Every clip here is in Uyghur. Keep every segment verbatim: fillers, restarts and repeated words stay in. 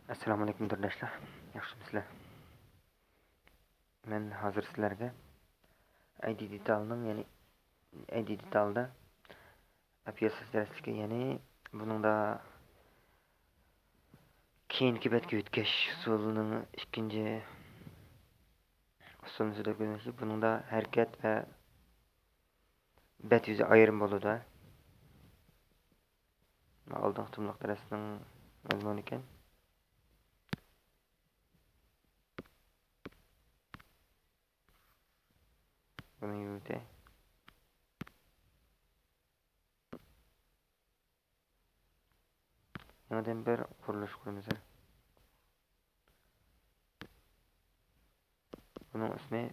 ئەسسالامۇئەلەيكۇم تورداشلار، ياخشىمۇسىلەر؟ مەن ھازىر سىلەرگە ئەيدى دېتالنىڭ، يەنى ئەيدى دېتالدا ئەپياساس دەرسلىكى، يەنى بۇنىڭدا كېيىنكى بەتكە ئۆتكەش ئۇسۇلىنىڭ ئىككىنچى ئۇسۇلىنى سۆزلەپ ئۆتمەكچى. بۇنىڭدا ھەرىكەت ۋە بەت يۈزى ئايرىم بولىدۇ. ئالدىنقى قېتىملىق دەرسنىڭ مەزمۇنى ئىكەن. بۇنى يۇيۇۋېتەي. يېڭىدىن بىر قۇرۇلۇش قۇرىمىز. بۇنىڭ ئىسمى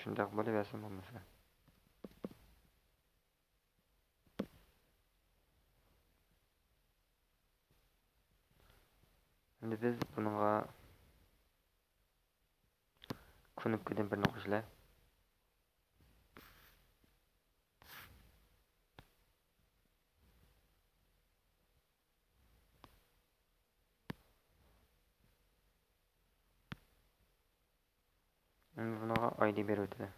شۇنداق بولۇۋەرسۇن بولمىسا. ئەمدى بىز بۇنىڭغا كۇنۇپكىدىن بىرنى قوشىلى. ئەمدى بۇنىڭغا ئايدى بېرىۋېتىلى.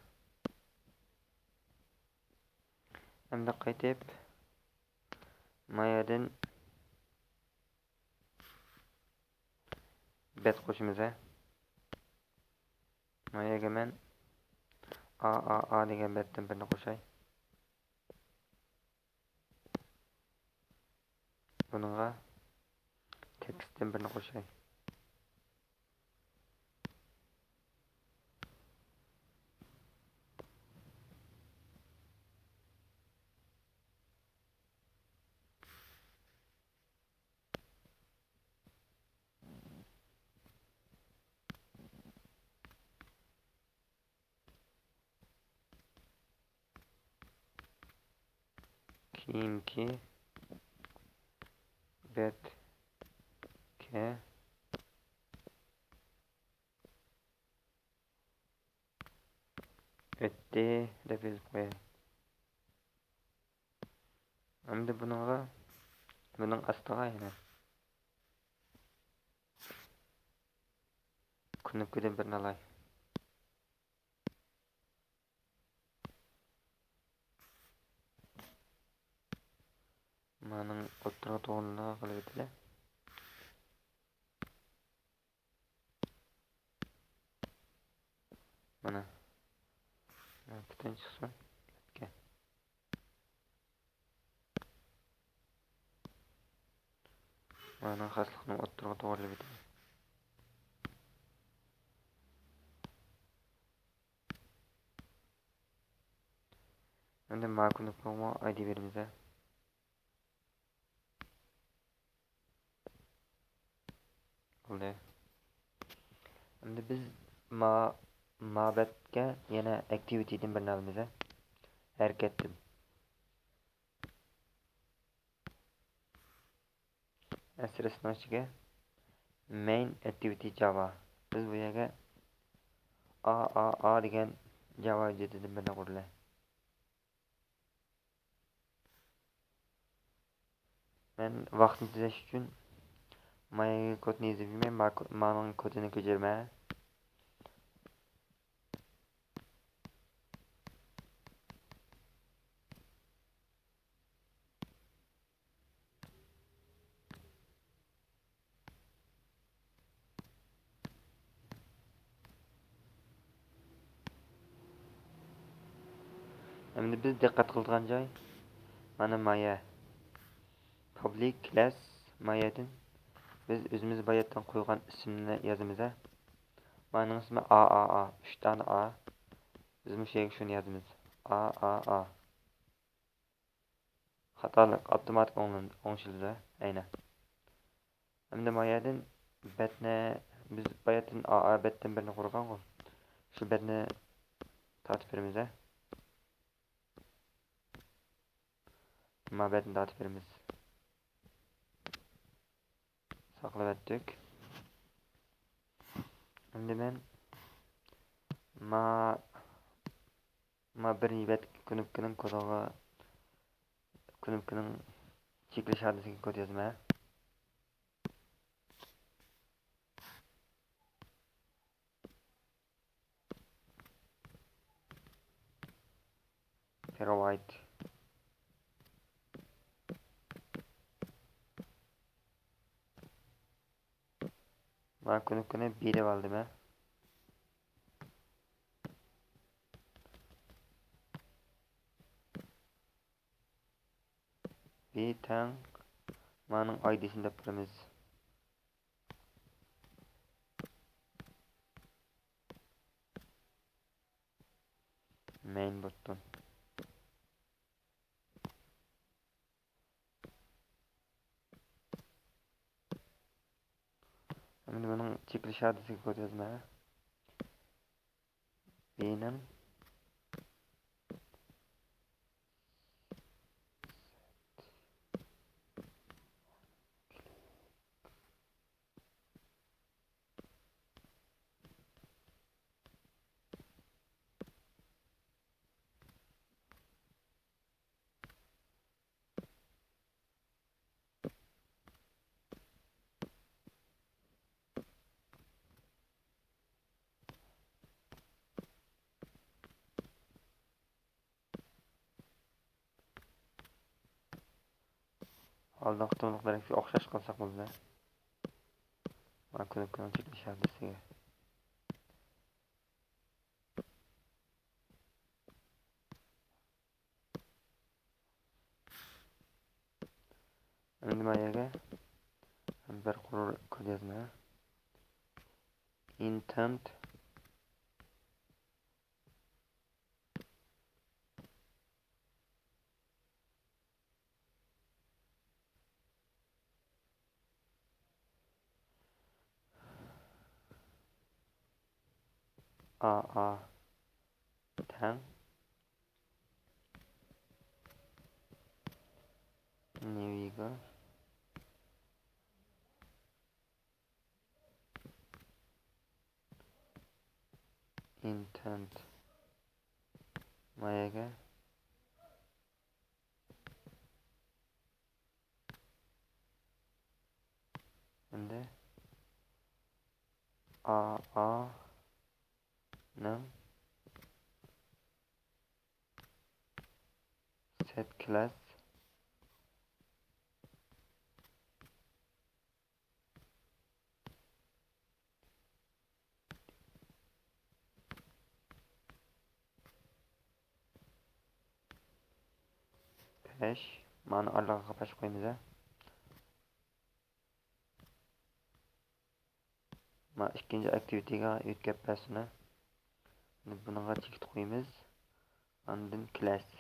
ئەمدى قايتىپ ما يەردىن بەت قوشىمىز. ما يەرگە مەن ئا ئا ئا دېگەن بەتتىن بىرنى قوشاي. بۇنىڭغا تېكىستتىن بىرنى قوشاي. كېيىنكى بەتكە ئۆتتى دەپ يېزىپ قوياي. ئەمدى بۇنىڭغا، بۇنىڭ ئاستىغا يەنە كۇنۇپكىدىن بىرنى ئالاي. مانىڭ ئوتتۇرىغا توغرىلىقىنى قىلىۋېتىلى. مانا. پۈتۈن چىقسۇن. مانا خاسلىقنى ئوتتۇرىغا توغرىلىۋېتىمەن. ئەمدى ما كۇنۇپكىغىمۇ ئايدى بېرىمىز. بولدى. ئەمدى بىز ما، ما بەتكە يەنە ئەكتىۋىتىدىن بىرنى ئالىمىز. ھەرىكەتتىن. ئەسلىسىنىڭ ئىچىگە مەين ئەكتىۋىتى جاۋا. بىز بۇ يەرگە ئا ئا ئا دېگەن جاۋا ھۆججىتىدىن بىرنى قۇرىلى. مەن ۋاقىتنى تېجەش ئۈچۈن ما يەرگە كودنى يېزىپ يۈرمەي، ما-، مانىڭ كودىنى كۆچۈرىمەن. ئەمدى بىز دىققەت قىلىدىغان جاي مانا ما يەر. پابلىك كىلاس ما يەردىن بىز ئۆزىمىز باياتتىن قويغان ئىسىمنى يازىمىز ھە. مانىڭ ئىسمى ئا ئا ئا، ئۈچ دانە ئا. بىز مۇشۇ يەرگە شۇنى يازىمىز. ئا ئا ئا. خاتالىق ئاپتوماتىك ئوڭلىن-، ئوڭشىلىدۇ. ئەينە. ئەمدى ما يەردىن بەتنى، بىز باياتتىن ئا، ئا بەتتىن بىرنى قۇرغانغۇ. شۇ بەتنى تارتىپ بېرىمىز ھە. ما بەتنى تارتىپ بېرىمىز. ساقلىۋەتتۇق. ئەمدى مەن ما ما بىرىنچى بەت كۇنۇپكىنىڭ كودىغا، كۇنۇپكىنىڭ چېكىلىش ھادىسىسىگە كود يازىمەن. تېرابايت. مانا كۇنۇپكىنى بى دەپ ئالدىم ھە. بى تەڭ مانىڭ ئايدىسىنى دەپ بېرىمىز. مەين بوتتون. ئەمدى بۇنىڭ چېكىلىش ھادىسىسىگە كود يازىمەن. بىنىڭ ئالدىنقى قېتىملىق دېرەككە ئوخشاش قىلساق بولىدۇ. مانا كۇنۇپكىنىڭ چېكىلىش ھادىسىسىگە. ئەمدى ما يەرگە بىر قۇر كود يازىمەن. Intent A A تەڭ نېۋىگا intent ما يەرگە ئەمدى A A نىڭ set class پەش. مانا ئارىلىقىغا پەش قويىمىز ھە. ما ئىككىنچى ئاكتىۋىتىگە يۆتكەپ بەرسۇن ھە. بۇنىڭغا چېكىت قويىمىز. ئاندىن كلاس.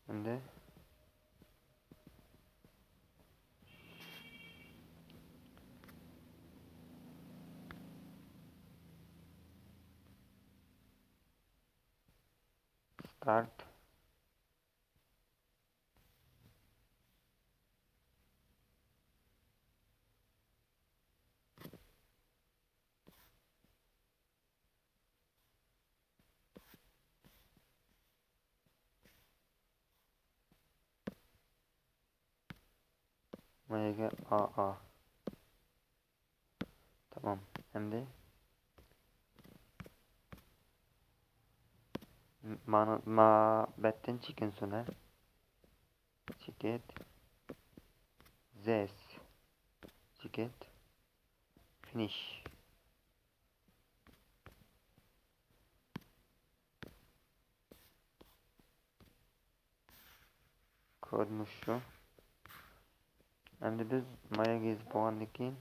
ئەمدى start. ما يەرگە ئا ئا. تامام. ئەمدى مانا، ما بەتتىن چېكىنسۇن ھە. چېكىت. زېس. چېكىت. فىنىش. كود مۇشۇ. ئەمدى بىز ما يەرگە يېزىپ بولغاندىن كېيىن،